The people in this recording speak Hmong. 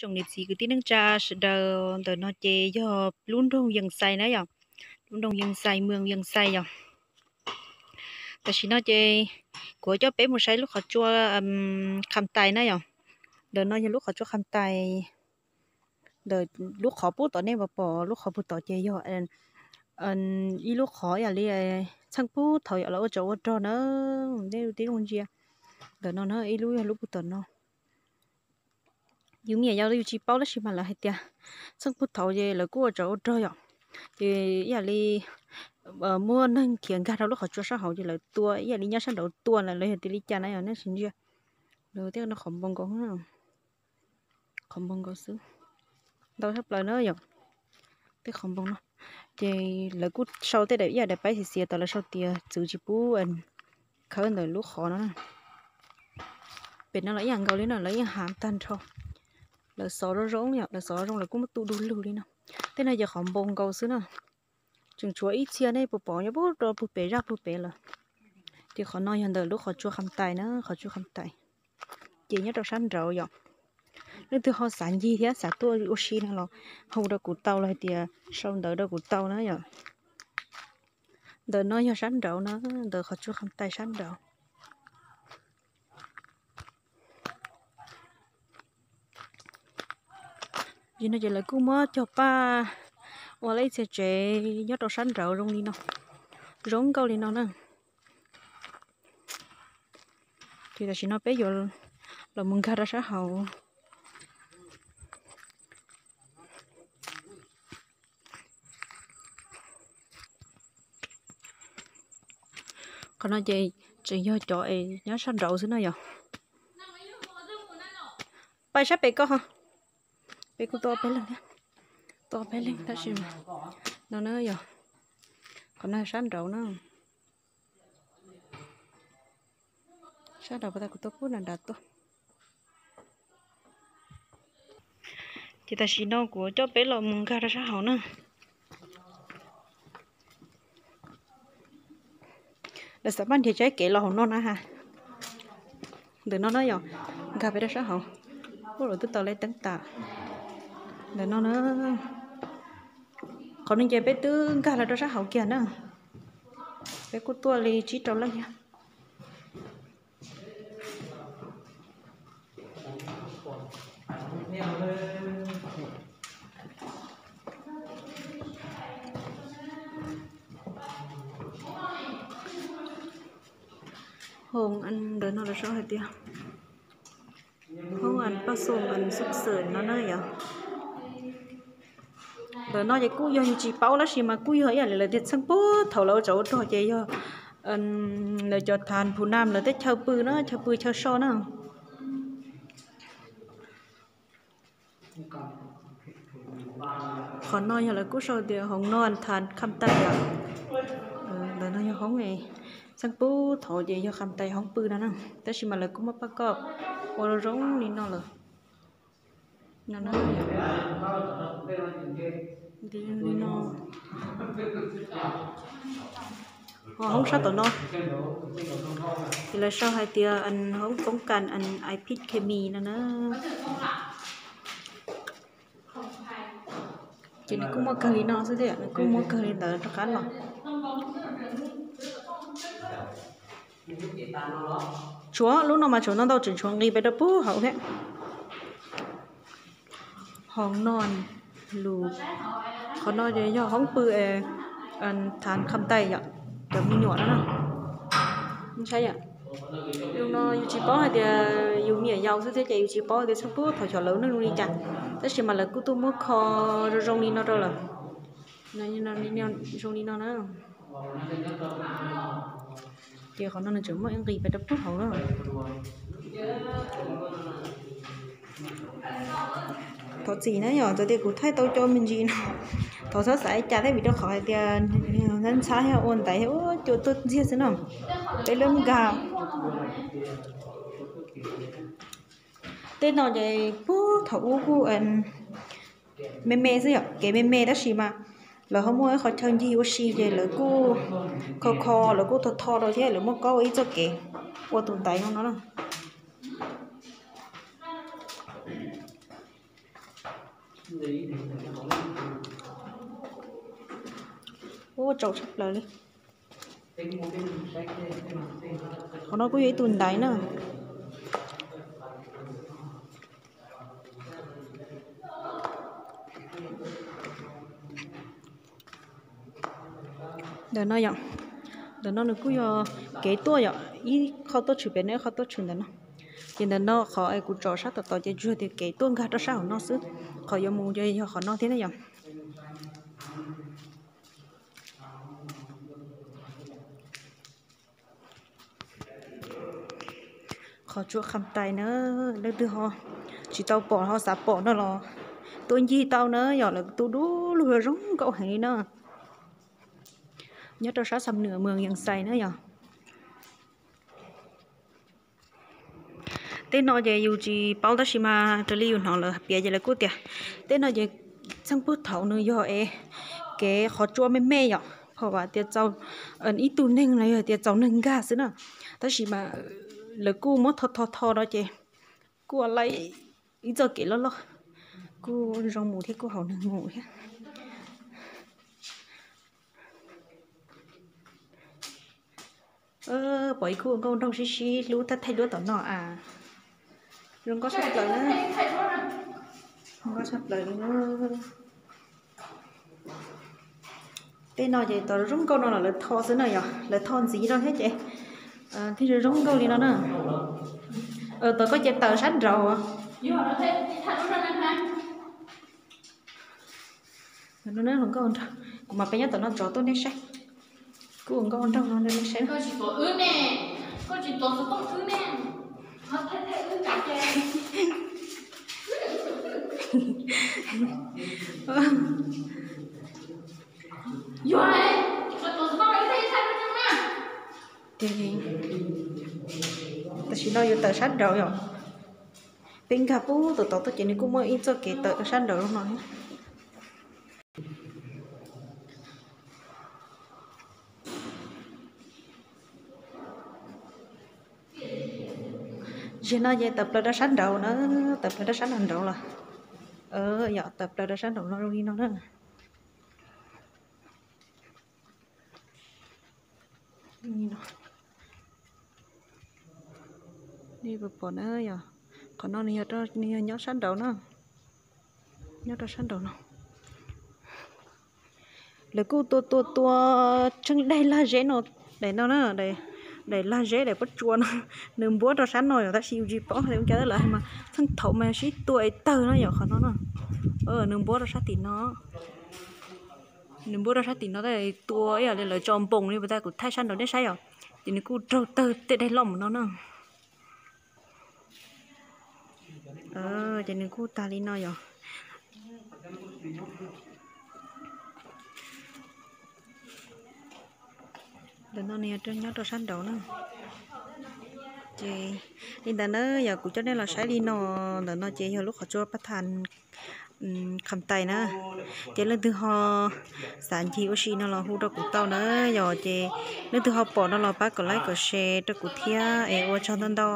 tsoom niam txiv kwv tij neej tsa sawv daws, ntawm no ces yog lub nroog Yees Xais na yom, lub nroog Yees Xais, moos Yees Xais yom. Tam sim no ces kuv coj peb mus saib lub qhov tsua Kham Tais na yom. Ntawm no yog lub qhov tsua Kham Tais. Ntawm lub qhov pub tom nej pom, lub qhov pub tom ces yog ib lub qhov ib yam li txheej pub thaum yog lawv ua tsov ua rog na, nej tib zoo ntsia. Ntawm no na ib lub yog lub pub tom no. Yus me nyuam yaus yus tsis paub tab sis mas lawv hais tias txheej pub thaum ces lawv kuj ua tsov ua rog yom. Ces ib yam li muaj neeg khiav nkag rau lub qhov tsua sab hauv ces lawv tua ib yam li nyob sab nraud tua na, lawv yog tias li cas na yom, nej sim ntsia. Lawv tej no qhov npoo nkaus, qhov npoo nkaus xwb, ntau tshaj plaws na yom. Tej qhov npoo no ces lawv kuj sau tej daim ib yam daim paib xiav xiav tau lawv sau tias txwv tsis pub khawb ntawm lub qhov no. Pem no los ib yam nkaus li no, lawv yeej hav tag nrho. Lawv xov zoo zoo yom, lawv xov zoo lawv kuj muab tu du lug li no. Tej no ces qhov npoo nkaus xwb na. Tseem tshuav ib txhia nej puas pom nyob puag rau puag pem zaj puag pem lawm. Ces qhov no yog ntawm lub qhov tsua Kham Tais na, qhov tsua Kham Tais. Ces nyob rau sab nraud yom. Leej twg ho xav ncig thiab xav tuaj ua si no los hu rau kuv tau los hais tias sau ntawv rau kuv tau na yom. Ntawm no yog sab nraud na, ntawm qhov tsua Kham Tais sab nraud. Yim no ces lawv kuj muab cog paj ua lawv ib txhia tsev nyob rau sab nraud zoo li no, zoo nkauj li no na. Ces tam sim no peb yuav los mus nkag rau sab hauv. Qhov no ces tseem yog cov es nyob sab nraud xwb no yom. Pais sab pem koj ho. Peb kuj tuaj peb leeg thiab, tuaj peb leeg tab sis mas no na yog, qhov no sab nraud na. Sab nraud pas tas kuv tuaj pub nram nrad tuaj. Ces tam sim no kuv coj peb los mus nkag rau sab hauv na. Lawv xav pab nrhiav tsaib kev los hauv no na ha. Ntawm no na yog, nkag peb rau sab hauv. Ub, lawv twb tau lej teeb tas. Ntawm no na, qhov no ces peb twb nkag los rau sab hauv kiag na. Peb kuj tuaj li tsib rau leej thiab. Hoo ntawm no lawv sau hais tias hoob paj xoo xub xwm no na yom. Ntawm no ces kuj yog yus tsis paub tab sis mas kuj yog ib yam li lawv tias txheej puag thaum lawv ua tsov ua rog ces yog lawv cov thav phu nam lawv tej chaw pw na, chaw pw chaw so na. Qhov no yog lawv kuj sau tias hoo no thav Kham Tais yom. Ntawm no yog hoob, txheej puag thaum ces yog Kham Tais hoob pw no na, tab sis mas lawv kuj muab pab koj ua zoo li no lawm. Ho hoob sab tom no ces lawv sau hais tias hoob poob kas ipid khemi no na. Ces nws kuj muaj kawg li no xwb thiab, nws kuj muaj kawg li ntawd rov qab los. Tshuav lub no mas tshuav ntau ntau, tseem tshuav nqis pem rau puag hauv thiab. Hoo no lus, qhov no yog hoob pw thav Kham Tais yom, cov me nyuam no na. Lub no yus tsis paub hais tias yus me nyuam yaus xwb thiab ces yus tsis paub hais tias txheej puag thaum xyov lawv ua neej zoo li cas, tab sis mas lawv kuj tuaj muab kho zoo zoo li no rau lawm. Zoo li no na. Ces qhov no nws tseem muaj ib nqis pem rau puag hauv na. Thov txim na yom, txawm tias kuv thaij tau cov me ntsis no, thov txhob xav li cas thiab vim rau qhov hais tias ntxhab ntxhab thiab ua ntaiv thiab ua cua tuaj ntxiag xwb no. Peb lub nkag tej no ces puag thaum ub kuj me me xwb yom, kev me me tab sis mas lawv ho muaj ib qhov chaw ncig ua si ces lawv kuj kho kho, lawv kuj tho tho rau thiab lawv muab kob ua ib txoj kev ua tus ntaiv no no na. Ua tsaus tshaj plaws li. Qhov no kuj yog ib tug ntaiv na. Ntawm no yom, ntawm no nws kuj yog kev tuaj yom, ib qho tuaj tshwm pem no, ib qho tuaj tshwm ntawm no. Ces ntawm no qhov es kuv tso sab tom tod ces tsuas yog tias kev tuaj nkag rau sab hauv no xwb. Qhov yuav mus ces yog qhov no thiab na yom. Qhov tsua Kham Tais na, leej twg ho tsis tau pom ho xav pom no los tuaj ncig tau na yom, lawv tu du lug zoo nkauj heev li na. Nyob rau sab Xam Nuam Moos Yees Xais na yom. Tej no ces yus tsis paub tab sis mas raws li yus hnov lawv piav ces lawv kuj tias tej no ces txheej puag thaum nws yog es kev qhov tsua me me yom, phom vam tias txaus ib tug neeg los yog tias txaus neeg nkag xwb na. Tab sis mas lawv kuj muab tho tho tho no ces kuj ua laib ib txoj kev loj loj, kuj zoo mus thiab kuj haum neeg mus thiab. Pom ib khub nkauj nraug sib sib hlub thaij thaij duab tom no a. Zoo nkauj tshaj plaws na. Zoo nkauj tshaj plaws li na. Tej no ces tau zoo nkauj no los lawv tho xwb na yom, lawv tho ntxiv no thiab ces thiaj zoo nkauj li no na. Tau koj ces tawm sab nraud. Hluas nkauj nraug, kuv mam peb nyob tom no tso tuaj nej saib. Kuv ua nkauj nraug no nej saib. Tam sim no yuav tawm sab nraud yom. Peb nkag pub tom tod tuaj ces nws kuj muaj ib txoj kev tawm rau sab nraud no. Zaum no ces tawm plaws rau sab nraud na, tawm plaws rau sab nraud los, yog tawm plaws rau sab nraud no zoo li no na. Nej puas pom na, yog qhov no nws yog nyob sab nraud na, nyob rau sab nraud no. Lawv kuj tua tua tua tsheej daim lag zeb no, daim no na, daim lag zeb daim pob tsuas no, nws npuab rau sab no yom, tab sis yus tsis paub hais ua cas lawv hais mas txheej thaum mas sib tua es tawg no yom qhov no na. Nws npuab rau sab tim no, nws npuab rau sab tim no tab sis tua ib yam li lawv tso npoos li puas tas, kuv thaij sab nraud nej saib yom, ces nws kuj raug tawg tej daim loj mus no na. Ces nws kuj tag li no yom. Ntawm no nws yog nyob rau sab nraud na. Ces li ntawd na, yog kuv coj nej los saib li no, ntawm no ces yog lub qhov tsua Paj Thas Kham Tais na. Ces leej twg ho xav ncig ua si no los hu rau kuv tau na, yog ces leej twg ho pom no los pab kom like kom share rau kuv thiab es ua tsaug ntau ntau.